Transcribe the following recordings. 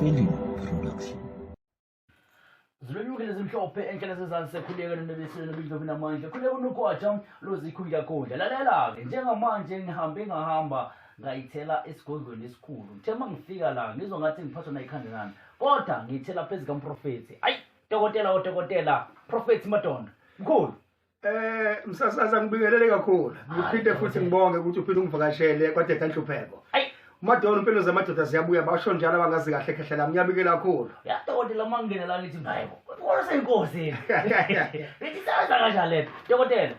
Film Production. Zilenyukile zimhlophe enhlala sezansi sekhuleka nonebesile nobindlovu namandla khuleka unogwaja lozikhundla kudla. Lalela-ke, njengamanje ngihambe ngahamba ngayithela esigodlweni esikhulu. Ngithe uma ngifika la ngizwa ngathi ngiphathwa nayikhanda nami, kodwa ngiyithela phezu kamprofethi. Ayi, dokotela, odokotela, Profethi Madondo mkhulu. Msasaza, ngibingelele kakhulu. Ngiphinde futhi ngibonge ukuthi uphinde ungivakashele kwadeda nhlupheko. Ayi. Umadona, impilo zamadoda ziyabuya, basho njalo abangazi kahle, khehla lami. Ngiyabikela kakhulu. Ya, dokotela, uma ngingena la ngithi hayibo, ubona seyinkosi ngithi sebenza kanjani lento, dokotela?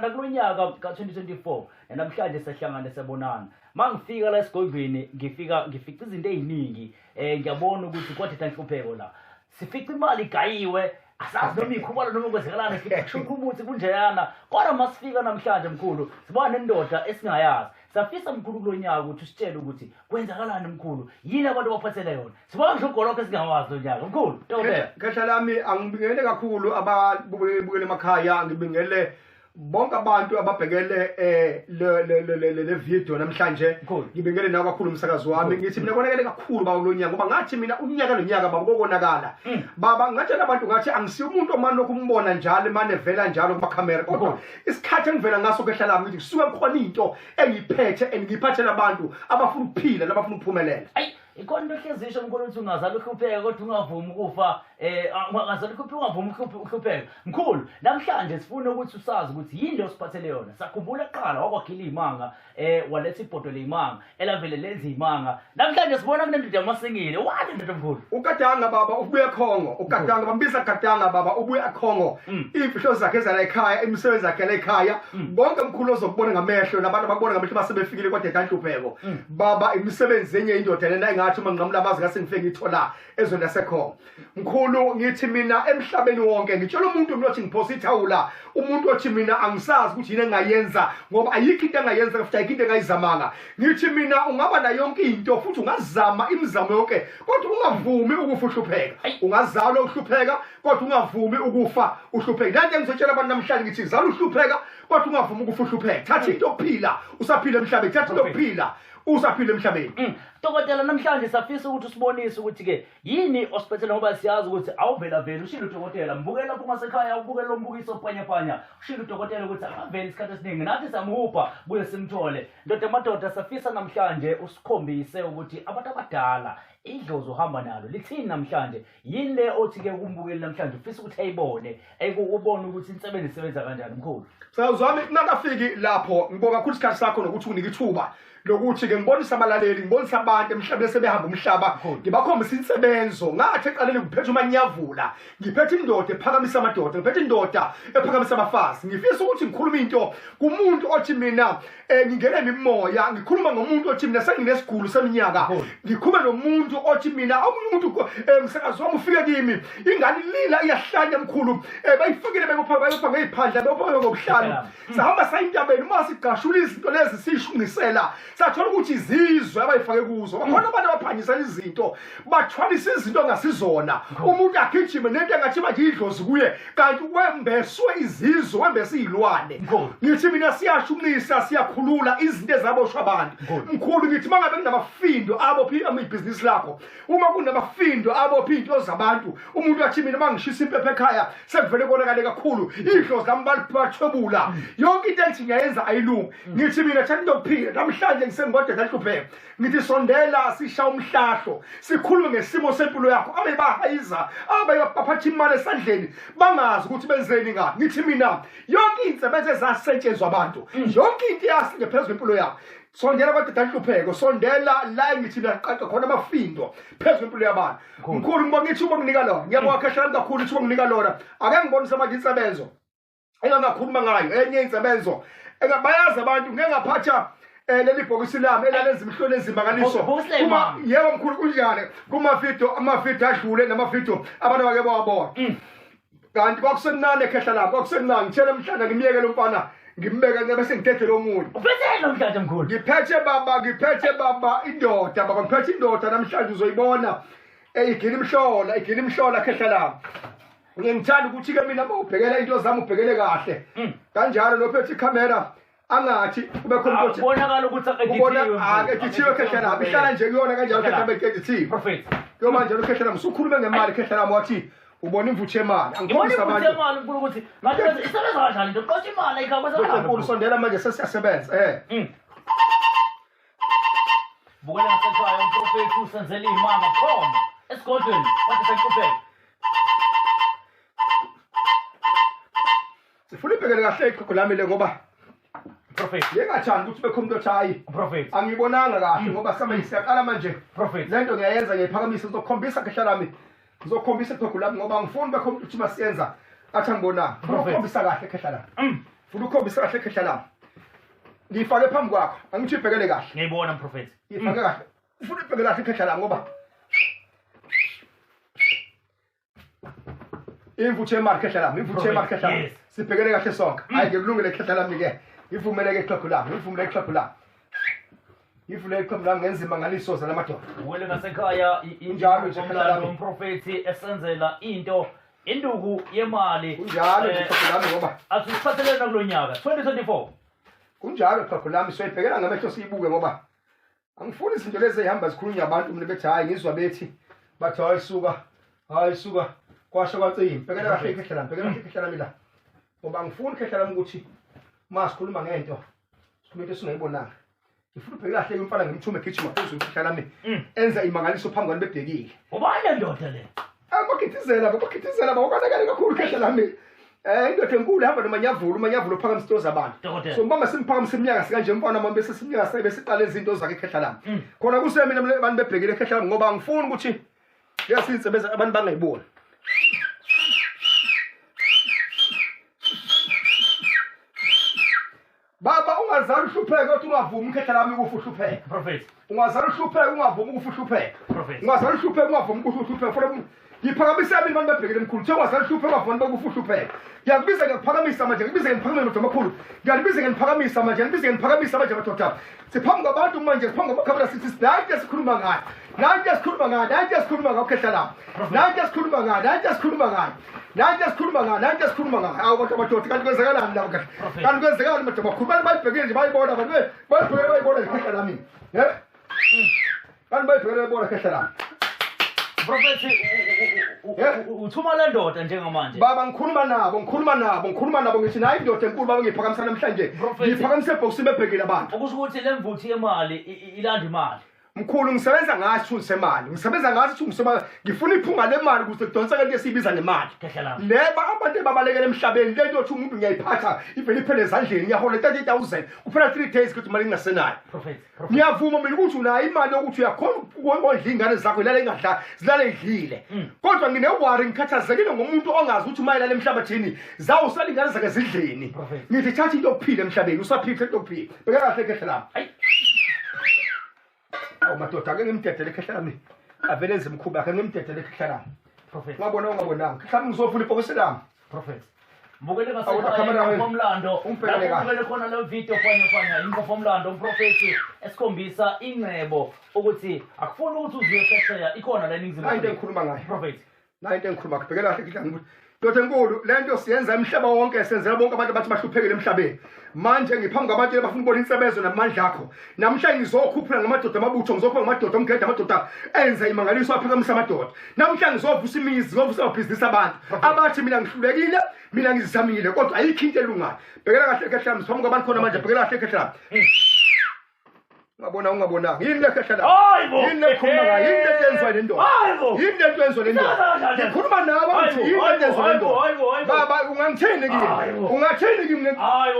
Nakulo nyaka ka-2024 namhlanje sahlangane sabonana. Ma ngifika la esigodlweni ngifika ngifica izinto ey'ningi. Ngiyabona ukuthi kwadeda nhlupheko la sifica imali igayiwe, asazi noma ikhubalo noma kwenzekalani, sifica kushuka umuthi kunjeyana. Kodwa uma sifika namhlanje, mkhulu, sibona nendoda esingayazi. Safisa, mkhulu, kulo nyaka ukuthi usitshele ukuthi kwenzakalani, mkhulu, yini abantu abaphathele yona. Sibona ngisho ugolokho esingawazi lo nyaka, mkhulu, dokotela. Khehla lami, angibingele kakhulu ababukele emakhaya, ngibingele bonke abantu ababhekele le le le le le video namhlanje. Mkhulu. Ngibingele nawe kakhulu, umsakazi wami. Ngithi mina konakele kakhulu, baba, kulo nyaka, ngoba ngathi mina unyaka nonyaka, baba, kokonakala. Baba, ngatshela abantu ngathi angisiyo umuntu omane lokhu umbona njalo emane vela njalo kumakhamera, kodwa isikhathi engivela ngaso, khehla lami, ngithi kusuke kukhona into engiyiphethe and ngiyiphathela abantu abafuna ukuphila nabafuna ukuphumelela. Ayi, ikhona into ehlezi isho, mkhulu, ukuthi ungazala uhlupheke kodwa ungavumi ukufa, ungazala uhluphe, ungavumi uhlupheke. Mkhulu, namhlanje sifuna ukuthi usazi ukuthi yini leyo siphathele yona. Sakhumbula kuqala wakwagila iy'manga, waletha ibhodo ley'manga elavele lenza iy'manga. Namhlanje sibona kunendoda yamasingile. Wani ndoda, mkhulu? Ugadanga, baba, ubuye ekhongo. Ugadanga, bambiza Gadanga, baba, ubuye ekhongo. Iy'mfihlo zakhe ezala ekhaya, imisebenzi yakhe la ekhaya, konke, mkhulu, ozokubona ngamehlo nabantu abakubona ngamehlo basebefikile kwadeda nhlupheko, baba. Imisebenzi enye indoda lena engathi uma nginqamula amazi ngase ngifike ngithola ezweni lasekhongo. Mkhulu, ngithi mina emhlabeni wonke ngitshela umuntu mina othi ngiphosa ithawula, umuntu othi mina angisazi ukuthi yini engayenza ngoba ayikho into engayenza futhi ayikho into engayizamanga, ngithi mina ungaba nayo yonke into futhi ungazama imizamo yonke, kodwa ungavumi ukufa uhlupheka. Ungazalwa uhlupheka, kodwa ungavumi ukufa uhlupheka. Lento engizotshela abantu namhlanje, ngithi zalwa uhlupheka, kodwa ungavumi ukufa uhlupheka. Thatha into yokuphila usaphila emhlabeni, thatha into yokuphila usaphila emhlabeni. Dokotela, namhlanje safisa ukuthi usibonise ukuthi-ke yini osiphethele, ngoba siyazi ukuthi awuvela vele. Ushilo udokotela, mbukela lapho ungasekhaya, ubukele lo mbukiso panyapanya. Ushilo udokotela ukuthi akaveli isikhathi esiningi, nathi siyamhupha buye simthole. Ndoda madoda, safisa namhlanje usikhombise ukuthi abantu abadala idlozi uhamba nalo lithini namhlanje. Yini le othi-ke kumbukeli namhlanje ufisa ukuthi ayibone, ubone ukuthi insebenzi isebenza kanjani, mkhulu? Msakazi wami, nakafiki lapho, ngibonga kakhulu isikhathi sakho nokuthi unike ithuba lokuthi-ke ngibonise abalaleli, ngibonise abantu emhlabeni sebehamba umhlaba, ngibakhombise insebenzo. Ngathi eqaleni ngiphethe umanyavula, ngiphethe indoda ephakamisa amadoda, ngiphethe indoda ephakamisa abafazi. Ngifisa ukuthi ngikhulume into kumuntu othi mina ngingene imimoya. Ngikhuluma ngomuntu othi mina senginesigulo seminyaka. Ngikhulume nomuntu othi mina, omunye umuntu, msakazi wami, ufike kimi ingane ilila, iyahlanya, mkhulu, bayifakile, bebopha, bayopha ngey'phandla, bebopha ngobuhlalu. Sahamba sayintabeni, uma sigqashula izinto lezi siyishunqisela, sathola ukuthi izizwe abayifake kuzo. Bakhona abantu abaphanyisela izinto, bathwalisa izinto ongasizona. Umuntu agijime nento engathi manje idlozi kuye, kanti wembeswe izizwe, wembese iy'lwane. Ngithi mina siyashunqisa, siyakhulula izinto ezaboshwa abantu. Mkhulu, ngithi uma ngabe kunamafindo abophi ibhizinisi lakho, uma kunamafindo abophi iy'nto zabantu, umuntu athi mina uma ngishisa impepho ekhaya sekuvele konakale kakhulu, idlozi lami bathwebula yonke into engithi ngiyayenza ayilungi, ngithi mina thatha into yokuphila namhlanje. Ngisengikodwa ehlupheka, ngithi sondela, sisha umhlahlo, sikhulume ngesimo sempilo yakho. Abe bahayiza, abe baphatha imali esandleni bangazi ukuthi benzeni ngayo. Ngithi mina yonke insebenzo ezasetshenzwa abantu, yonke into eyasinge phezu kwempilo yakho, sondela kwadeda nhlupheko, sondela la engithi naqaqa khona amafindo phezu kwempilo yabantu. Mkhulu, ngibonga ithuba onginika lona. Ngiyabonga, khehla lami, kakhulu ithuba onginika lona. Ake ngibonise manje insebenzo engangakhuluma ngayo, enye insebenzo engabayazi abantu. Ngeke ngaphatha leli bhokisi lami elalenza imihlolo ezimangaliso. Bhokisi Kuma ley'manga. Yebo, mkhulu, kunjani? Kuma video, ama video adlule nama video abantu bake bawabona. Kanti kwakusemnandi, ekhehla lami, kwakusemnandi. Ngitshele mhlana ngimyekele umfana, ngimbeke bese ngidedele omunye. Uphetheni namhlanje, mkhulu? Ngiphethe, baba, ngiphethe, baba, indoda, baba, ngiphethe indoda namhlanje, uzoyibona. Igila imhlola, igila imhlola, khehla lami. Ngithanda ukuthi-ke mina uma ubhekela into zami ubhekele kahle kanjalo nophethe ikhamera. Angathi kube khona ukuthi kubonakala ukuthi akedithiwe. Akedithiwe khehla lami, ihlala nje kuyona kanjalo khehla lami edithiwe. Prophet. Kuyoba njalo khehla lami, usukhulume ngemali khehla lami wathi ubona imvuthu yemali. Angikhombisa abantu. Imvuthu yemali mkhulu ukuthi ngathi isebenza kanjani into qosha imali ayikho kwese. Mkhulu sondela manje sesiyasebenza Bukela ngasekhaya umprofethi usenzela imanga khona esigodlweni wathi senhlupheka. Sifuna ibhekele kahle iqhugu lami le ngoba Prophet. Ngingathandi ukuthi bekho umuntu othi hayi. Prophet. Angibonanga kahle ngoba same siyaqala manje. Prophet. Lento ngiyayenza ngiyiphakamisa ngizokhombisa khehla lami. Ngizokhombisa iqhugu lami ngoba angifuni bekho umuntu uthi masiyenza athi angibonanga. Ngifuna ukukhombisa kahle khehla lami. Ngifuna ukukhombisa kahle khehla lami. Ngiyifake phambi kwakho. Angithi ibhekele kahle. Ngiyibona Prophet. Ngiyifake kahle. Ufuna ibhekele kahle khehla lami ngoba imvuthu yemali khehla lami, imvuthu yemali khehla lami. Sibhekele kahle sonke. Hayi ke kulungile khehla lami ke. Ngivumeleke iqhugu lami, ngivumeleke iqhugu lami. Ngivumeleke iqhugu lami ngenza imangaliso zalamadoda. Wele ngasekhaya injalo nje khehla lami. Umprofethi esenzela into induku yemali. Kunjalo nje iqhugu lami ngoba asiphathelene kulonyaka 2024. Kunjalo iqhugu lami soyibhekela ngamehlo siyibuke ngoba angifuni izinto lezi ezihamba zikhulunywa abantu mina bethi hayi ngizwa bethi bathi hayi suka hayi suka kwasho kwacima. Bhekela kahle ikhehla lami, bhekela kahle ikhehla lami la. Ngoba angifuni ikhehla lami ukuthi uma sikhuluma ngento sikhuluma into esingayibonanga. Ngifuna ubhekela kahle umfana ngimthume gijima phezulu ikhehla lami enza imangaliso phambi kwami bebhekile. Ubani le ndoda le? Abakhithizela, bakhithizela bakonakala kakhulu ikhehla lami. Indoda enkulu ihamba nomanyavula, umanyavula uphakamisa into zabantu. So mbamba simphakamisa iminyaka sikanje umfana wami bese siminyaka sabe siqala izinto zakhe ikhehla lami. Khona kusemina abantu bebhekile ikhehla lami ngoba angifuni ukuthi lesinsebenza abantu bangayiboni. Baba ungazali uhlupheke kodwa ungavumi ikhehla lami ukufa uhlupheke. Prophet. Ungazali uhlupheke ungavumi ukufa uhlupheke. Prophet. Ungazali uhlupheke ungavumi ukufa uhlupheke. Funa ngiphakamisa mina abantu babhekele mkhulu. Uthe ungazali uhlupheke ungavumi ukufa uhlupheke. Ngiyakubiza ngiyakuphakamisa manje, ngikubiza ngiphakamisa madoda amakhulu. Ngiyalibiza ngiphakamisa manje, ngilibiza ngiphakamisa manje madoda. Siphambi kwabantu manje, siphambi kwamakhamera sithi nanti esikhuluma ngayo. Nanti esikhuluma ngayo, nanti esikhuluma ngayo khehla lami. Nanti esikhuluma ngayo, nanti esikhuluma ngayo. Nanti esikhuluma ngayo, nanti esikhuluma ngayo. Awu kodwa madoda kanti kwenzakalani lapho kahle? Kanti kwenzakalani madoda amakhulu? Bantu bayibhekile nje bayibona abantu bayibhekile bayibona nje khehla lami. Eh? Kanti bayibhekile bayibona khehla lami. Prophet uthuma le ndoda njengamanje. Baba ngikhuluma nabo, ngikhuluma nabo, ngikhuluma nabo ngithi nayi indoda enkulu baba ngiphakamisa namhlanje. Ngiphakamisa ebhokisini bebhekile abantu. Okusho ukuthi le mvuthu yemali ilanda imali. Mkhulu ngisebenza ngaso isithunzi semali. Ngisebenza ngaso isithunzi semali. Ngifuna iphunga lemali ukuze kudonseke into esiyibiza ngemali. Le abantu ababalekela emhlabeni le nto yothi umuntu ngiyayiphatha ivele iphele ezandleni ngiyahola 30,000 kuphela 3 days ukuthi imali ngingasenayo. Prophet. Ngiyavuma mina ukuthi unayo imali yokuthi uyakhona ukondla ingane zakho ilale ingadla zilale idlile. Kodwa ngine-worry ngikhathazekile ngomuntu ongazi ukuthi uma ilale emhlabathini zawusala ingane zakhe zidleni. Ngithi thatha into yokuphila emhlabeni usaphila into yokuphila. Bheka kahle khehla lami. Awu madoda ake ngimdedele ikhehla lami. Avele enze imikhuba yakhe ngimdedele ikhehla lami. Prophet. Ungabona ungabonanga. Khehla lami ngizovula ibhokisi lami. Prophet. Mbukele ngasekhaya umlando. Umbhekele kahle. Ubukele khona le video fanya fanya inqopha umlando umprofethi esikhombisa ingcebo ukuthi akufuni ukuthi uziwe phesheya ikhona la eNingizimu Nayi into engikhuluma ngayo. Prophet. Nayi into engikhuluma ngayo. Bhekela kahle khehla lami. Ndoda enkulu lento siyenza emhlaba wonke senzela bonke abantu abathi bahluphekile emhlabeni. Manje ngiphambi kwabantu abafuna ukubona insebenzo namandla akho. Namhlanje ngizokhuphula ngamadoda amabutho, ngizokhupha ngamadoda omgede amadoda enza imangaliso aphakamisa amadoda. Namhlanje ngizovusa imizi, ngizovusa amabhizinisi abantu. Abathi mina ngihlulekile, mina ngizamile kodwa ayikho into elungayo. Bhekela kahle khehla lami, siphambi kwabantu khona manje, bhekela kahle khehla lami. Ungabona ungabonanga. Yini le khehla lami? Hayibo. Yini le khuluma ngayo? Yini le yenziwa le ndoda? Hayibo. Yini le yenziwa le ndoda? Ngikhuluma nawe ngithi yini le yenziwa le ndoda? Baba ungangithini kimi? Ungathini kimi?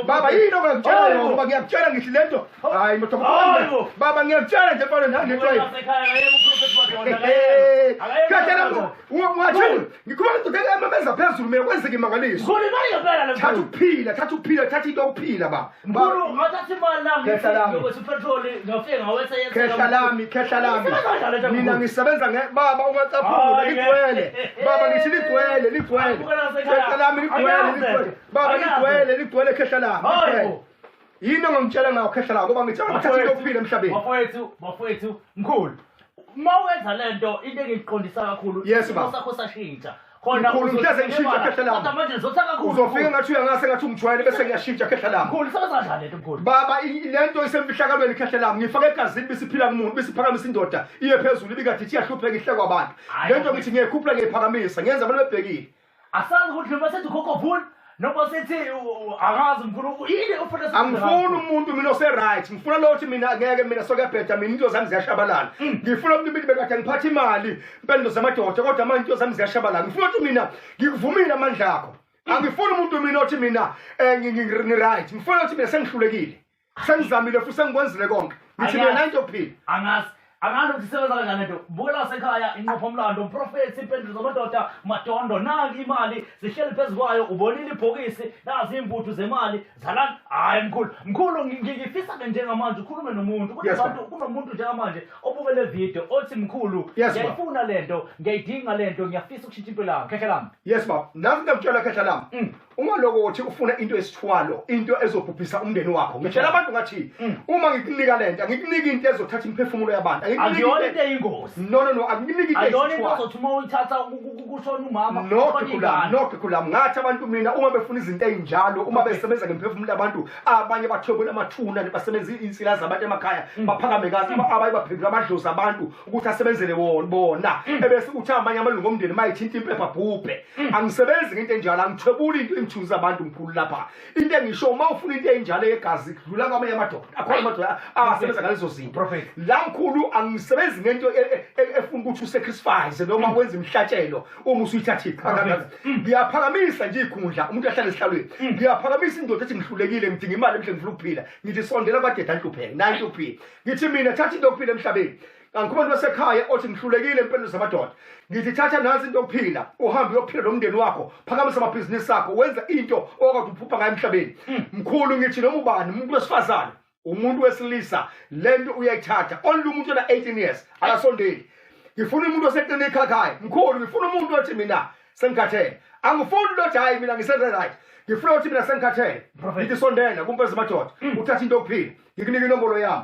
Baba yini ongangitshela yona? Ngoba ngiyakutshela ngithi le nto. Hayi madoda. Baba ngiyakutshela nje mfana nani lento ayi. Khehla lami ungathini? Ngikhuluma ndoda ememeza phezulu mina kwenzeka imangaliso. Mkhulu imali ngempela le Thatha ukuphila, thatha ukuphila, thatha into yokuphila baba. Mkhulu ngathatha imali nami Khehla lami. ukuthi petrol ngafika ngawethe Khehla lami, khehla lami. Isebenza kanjani le nto, Mina mkhulu? ngisebenza nge baba ungacaphula Hayi, ligcwele. Baba ngithi ligcwele, ligcwele. Akubukela ngasekhaya. Khehla lami ligcwele, Angazi. ligcwele. Baba Angazi. ligcwele, ligcwele khehla lami. Hayibo. Yini ongangitshela ngayo khehla lami ngoba ngitshela ukuthi into yokuphila emhlabeni. Bafowethu, bafowethu, mkhulu. Uma wenza lento into engiyiqondisa kakhulu Yes, isimo baba. sakho sashintsha. Khona Mkhulu, ngihleze ngishintsha khehla lami. Kodwa manje ngizotha kakhulu. Uzofika ngathi uyangase ngathi ungijwayele bese ngiyashintsha khehla lami. Mkhulu sebenza kanjani lento mkhulu? Baba lento isemfihlakalweni khehla lami ngifake egazini bisiphila kumuntu bisiphakamisa indoda iye phezulu ibikade ithi iyahlupheka ihlekwa abantu. Hhayi, Lento ngithi ngiyekhuphula ngiyiphakamisa ngenza abantu bebhekile. Asazi ukuthi noma sethi ukhokho vula noma sethi akazi mkhulu yini ufuna sikwenze Angifuni umuntu mina ose-right ngifuna lo othi mina ngeke mina sokuyabheda mina into zami ziyashabalala. Ngifuna umuntu mina bekade ngiphatha imali impendulo zamadoda kodwa manje into zami ziyashabalala. Ngifuna ukuthi mina ngikuvumile amandla akho. Angifuni umuntu mina othi mina ngi-right ngifuna ukuthi mina sengihlulekile. Sengizamile futhi sengikwenzile konke. Ngithi mina into yokuphila. Angazi angazi ukuthi isebenza kanjani lento. Bukela wasekhaya inqopha umlando umprofethi impendulo zamadoda Madondo nanki imali sihleli phezu kwayo ubonile ibhokisi nazi imvuthu zemali zalani. Hayi mkhulu mkhulu ngifisa ke njengamanje ukhulume nomuntu kunabantu kunomuntu njengamanje obuke le video othi mkhulu ngiyayifuna lento ngiyayidinga lento ngiyafisa ukushintsha impilo yami khehla lami. Yes baba nazi ngiyakutshela khehla lami. Ungalokothi ufuna into esithwalo into ezobhubhisa umndeni wakho. Ngitshela abantu ngathi uma ngikunika lento angikunika into ezothatha imiphefumulo yabantu. Angiyona into eyingozi. No no no angikuniki into Ayona into ozothi uma uyithatha kushona umama. No khula no khula ngathi abantu mina uma befuna izinto ezinjalo uma besebenza ngemphefumulo yabantu abanye bathwebula amathuna basebenza insila zabantu emakhaya baphakame kazi abanye baphendula amadlozi abantu ukuthi asebenzele bona ebese uthi amanye amalungu omndeni mayithinta impepha bhubhe. Angisebenzi ngento enjalo angithwebuli into engithuza abantu mkhulu lapha. Into engisho uma ufuna into enjalo yegazi kudlula kwamanye amadoda. Akhona amadoda asebenza ngalezo zinto. La mkhulu angisebenzi ngento efuna ukuthi usacrifice noma wenze imhlatshelo uma usuyithatha iqhaka. Ngiyaphakamisa nje ikhundla umuntu ahlale esihlalweni. Ngiyaphakamisa indoda ethi ngihlulekile ngidinga imali emhle ngifuna ukuphila. Ngithi sondela kwadeda nhlupheke nayi inhluphile. Ngithi mina thatha into yokuphila emhlabeni. Angikhuluma wasekhaya othi ngihlulekile impendulo zamadoda. Ngithi thatha nansi into yokuphila uhambe uyophila nomndeni wakho phakamisa amabhizinisi akho wenze into okade uphupha ngayo emhlabeni. Mkhulu ngithi noma ubani umuntu wesifazane umuntu wesilisa lento uyayithatha only umuntu ona 18 years akasondeli. Ngifuna umuntu oseqine ekhaya mkhulu ngifuna umuntu othi mina sengikhathele. Angifuni lothi hayi mina ngisenze right. Ngifuna ukuthi mina sengikhathele. Ngithi sondela kumpezi madoda uthatha into yokuphila ngikunika inombolo yami.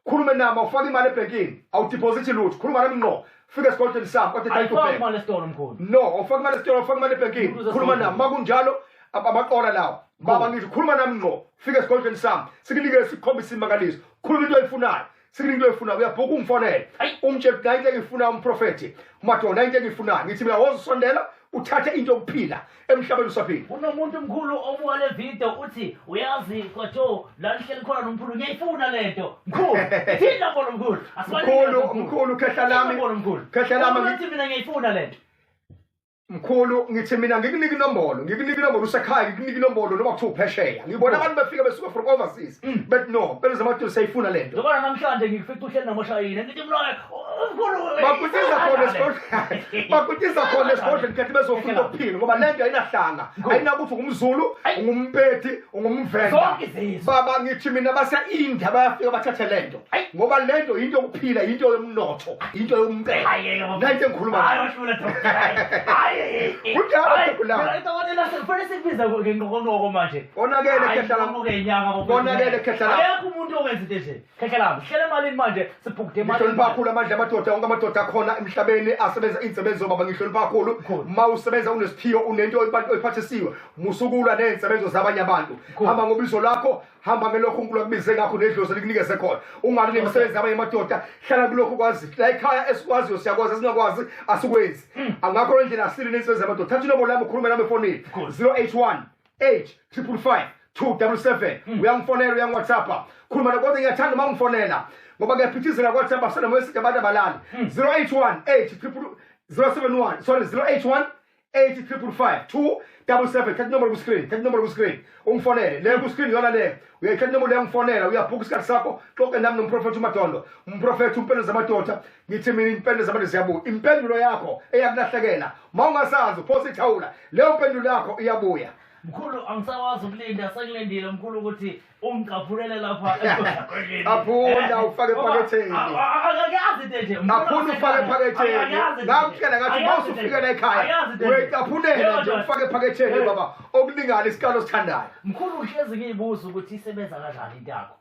Khulume nami awufaki imali ebhenkini awudeposit lutho khuluma nami ngqo fika esigodlweni sami kodwa ayifaki imali esitolo mkhulu. No awufaki imali esitolo awufaki imali ebhenkini khuluma nami makunjalo amaqola lawo baba ngithi khuluma nami ngqo fika esigodlweni sami sikunike sikhombise imakaliso khuluma into oyifunayo sikunike into oyifunayo uyabhuka ungifonele umtshele ukuthi into engiyifuna umprofethi umadonna into engiyifunayo ngithi mina wozisondela uthathe into yokuphila emhlabeni usaphila. Kunomuntu mkhulu obuka le video uthi uyazi kwajo la lihleli khona nomkhulu ngiyayifuna lento mkhulu. Thina nombolo mkhulu. Mkhulu mkhulu khehla lami. Khehla lami ngithi mina ngiyayifuna lento. Mkhulu ngithi mina ngikunika inombolo ngikunika inombolo usekhaya ngikunika inombolo noma kuthiwa uphesheya. Ngibona abantu befika besuka from overseas but no phela zamadoda siyayifuna lento. Njengoba namhlanje ngikufica uhleli namoshayini ngithi mloya mkhulu bakutiza khona esigodlweni bakutiza khona esigodlweni kanti bezofuna ukuphila ngoba lento ayinahlanga ayinakuthi ungumZulu ungumpedi ungumvenda. Baba ngithi mina base India bayafika bathathe lento ngoba lento into yokuphila into yomnotho into yomcebo. Lento engikhuluma hayi washula hayi kunjalo kulapha. Dokotela kufanele sikubiza ngenqokonqoko manje. Konakele khehla lami. Konakele khehla lami. Akekho umuntu owenza into nje. Khehla lami hlela emalini manje sibhukude imali. Ngihlonipha kakhulu amandla amadoda wonke amadoda akhona emhlabeni asebenza insebenzo baba ngihlonipha kakhulu. Ma usebenza unesiphiwo unento oyiphathisiwe musukulwa nezinsebenzo zabanye abantu. Hamba ngobizo lakho hamba ngelokhu uNkulunkulu akubize ngakho nedlozi likunikeze khona. Ungali nemisebenzi yabanye amadoda hlala kulokhu kwazi. La ekhaya esikwaziyo siyakwazi esingakwazi asikwenzi. Angakho le ndlela asile nemisebenzi yamadoda. Thatha inombolo yami ukhulume nami efonini 081 8 555 277 uyangifonela uyangi-WhatsApp khuluma kodwa ngiyathanda uma ungifonela ngoba kuyaphithizela ku-WhatsApp asana moyesithi abantu abalali 081 8 071 sorry 081 8 555 277 thatha inombolo ku-screen thatha inombolo ku-screen ungifonele le ku-screen yona le uyayithatha inombolo uyangifonela uyabhuka isikhathi sakho xoxe nami nomprofethi uMadondo umprofethi impendulo zamadoda ngithi mina impendulo zabantu ziyabuya impendulo yakho eyakulahlekela ma ungasazi uphosa ithawula leyo mpendulo yakho iyabuya. Mkhulu angisakwazi ukulinda sengilindile mkhulu ukuthi ungicaphulele lapha. Aphunda ufake ephaketheni. Akayazi into nje. Aphunda ufake ephaketheni. Ngakutshela ngathi uma usufika la ekhaya uyayicaphunela nje ufake ephaketheni baba okulingana isikalo osithandayo. Mkhulu uhlezi ngiyibuza ukuthi isebenza kanjani into yakho.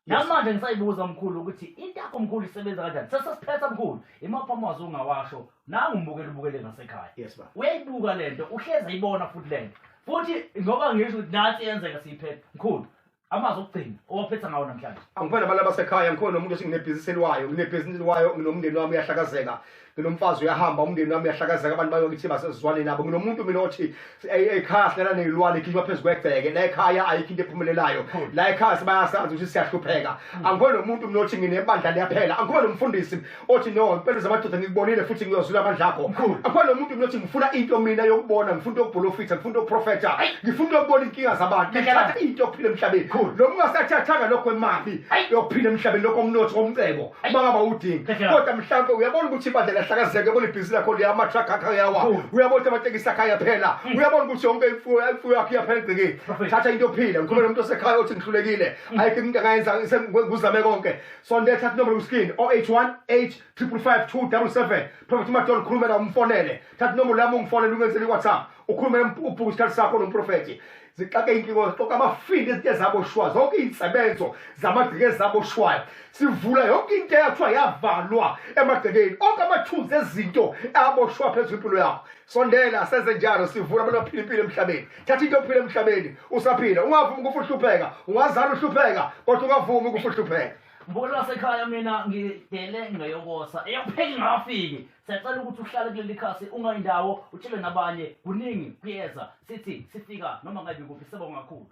Namanje ngisayibuza mkhulu ukuthi into yakho mkhulu isebenza kanjani. Sesesiphetha mkhulu, imaphi amazwi ongawasho nangu umbukeli ubukele ngasekhaya. Yes baba. Uyayibuka lento, uhlezi ayibona futhi lento. Futhi ngoba ngisho ukuthi nathi yenzeka siyiphethe. Mkhulu, amazwi okugcina owaphetha ngawo namhlanje. Angifani nabantu abasekhaya, ngikhona nomuntu othi nginebhizinisi eliwayo, nginebhizinisi eliwayo, nginomndeni wami uyahlakazeka, nginomfazi uyahamba, umndeni wami uyahlakazeka, abantu bayokithi basezizwane nabo. Nginomuntu mina othi ekhaya sihlala ney'lwane igijima phezu kwegceke, la ekhaya ayikho into ephumelelayo, la ekhaya sibayasazi ukuthi siyahlupheka. Angikhona nomuntu mina othi nginebandla liyaphela, angikhona nomfundisi othi no impela zamadoda ngikubonile futhi ngiyozwila amandla akho. Angikhona nomuntu mina othi ngifuna into mina yokubona, ngifuna into yokuprofitha, ngifuna into yokuprofetha, ngifuna into yokubona inkinga zabantu, ngithatha into yokuphila emhlabeni. Noma ungasathathanga lokho imali yokuphila emhlabeni, lokho umnotho komcebo uma ngaba udinga, kodwa mhlawumbe uyabona ukuthi ibandla liyahlakazeka, uyabona ibhizinisi lakho liya, ama-truck akho ayawa, uyabona ukuthi amatekisi akho ayaphela, uyabona ukuthi yonke imfuyo yakho iyaphela egcekeni. Thatha into yokuphila. Ngikhuluma nomuntu osekhaya othi ngihlulekile, ayikho into angayenza, nguzame konke. Sondela, thatha inombolo ku-screen 081 8 555 277. Prophet Madolo, khulume nawe, umfonele. Thatha inombolo yami ungifonele, ungenzele i-WhatsApp, ukhulume, ubhuke isikhathi sakho nomprofethi. Zixake iy'nkingo, zixoxa amafini izinto ezaboshwayo, zonke iy'nsebenzo zamagceke ezaboshwayo. Sivula yonke into eyathiwa yavalwa emagcekeni, onke amathunzi ezinto aboshwa phezu kwempilo yakho. Sondela, senze njalo, sivula abantu baphila impilo emhlabeni. Thatha into yokuphila emhlabeni usaphila, ungavumi ukufa uhlupheka. Ungazala uhlupheka, kodwa ungavumi ukufa uhlupheka. Mbukeli wasekhaya, mina ngidele ngeyokosa eyokupheka ingakafiki. Siyacela ukuthi uhlale kuleli khasi, ungayindawo, utshele nabanye, kuningi kuyeza. Sithi sifika noma ngabe kuphi. Sibonga kakhulu.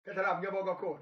Khehla lami, ngiyabonga kakhulu.